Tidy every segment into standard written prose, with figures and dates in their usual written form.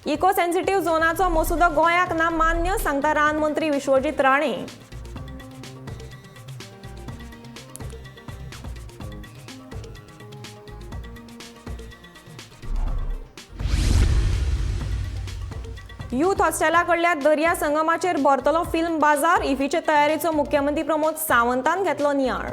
Eco sensitive झोनाचो मसुदो गोंयाक ना मान्य, सांगता रान मंत्री विश्वजीत राणे. यूथ हॉस्टेला कडल्या दर्या संगमाचेर भरतलो फिल्म बाजार, इफीचे तयारेचो मुख्यमंत्री प्रमोद सावंतान घेतलो नियाळ.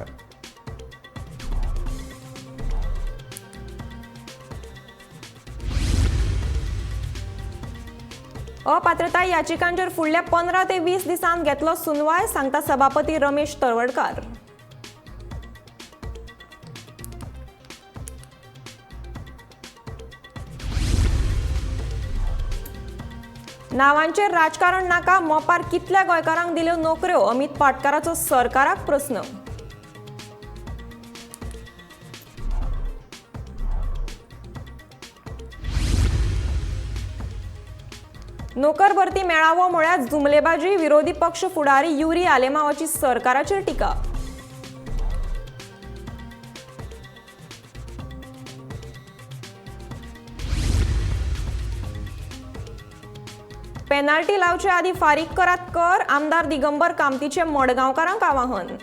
अपात्रताय याचिकांचेर फुडल्या 15 ते 20 दिसांत घेतलो सुनवाय, सांगता सभापती रमेश तळवडकार. नावांचेर राजकारण नाका, मोपार कितल्या गोंयकारांक दिल्यो नोकऱ्यो, अमित पाटकाराचो सरकाराक प्रस्न. नोकर भरती मेळावो म्हळ्यार जुमलेबाजी, विरोधी पक्ष फुडारी युरी आलेमावाची सरकाराचेर टिका. पेनाल्टी लावचे आदी फारीक करात कर, आमदार दिगंबर कामतीचे मडगांवकारांक आवाहन.